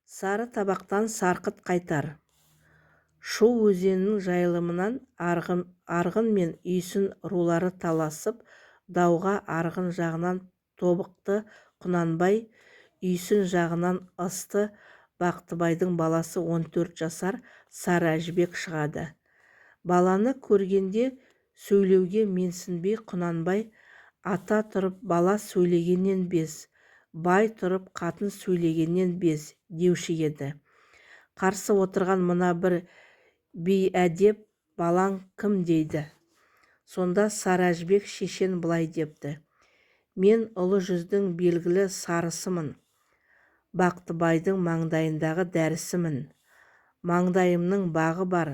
Сары табақтан сарқыт қайтар. Шу өзенінің жайылымынан Арғын мен Үйсін рулары таласып, дауға Арғын жағынан тобықты Құнанбай, Үйсін жағынан Ысты Бақтыбайдың баласы 14 жасар Сары Әжібек шығады. Баланы көргенде сөйлеуге менсінбей Құнанбай: "Ата тұрып бала сөйлегеннен без, бай тұрып қатын сөйлегеннен без", – деуші еді. "Қарсы отырған мына бір бейәдеп балаң кім?" – дейді. Сонда Сары Әжібек шешен былай депті: "Мен Ұлы жүздің белгілі сарысымын, Бақтыбайдың маңдайындағы дәрісімін. Маңдайымның бағы бар,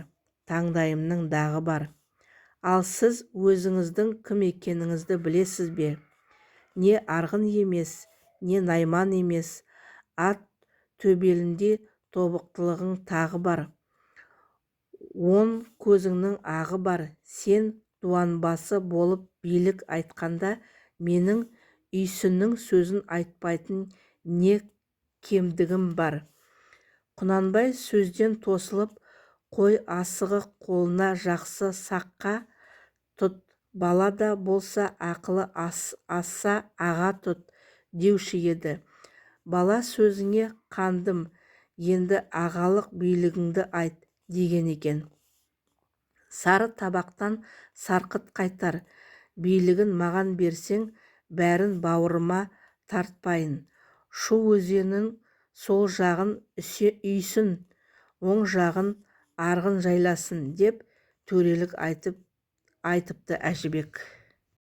таңдайымның дағы бар. Ал сіз өзіңіздің кім екеніңізді білесіз бе? Не арғын емес, не найман емес, ат төбеліндей тобықтылығың тағы бар, он көзіңнің ағы бар. Сен дуанбасы болып билік айтқанда, менің Үйсіннің сөзін айтпайтын не кемдігім бар?" Құнанбай сөзден тосылып: "Қой, асығы қолына жақсы сақа тұт, бала да болса ақылы асса аға тұт деуші еді. Бала сөзіңе қандым, енді ағалық билігіңді айт", – деген екен. "Сары табақтан сарқыт қайтар билігін маған берсең, бәрін бауырыма тартпайын. Шу өзенінің сол жағын Үйсін, оң жағын Арғын жайласын", – деп төрелік айтыпты Әжібек.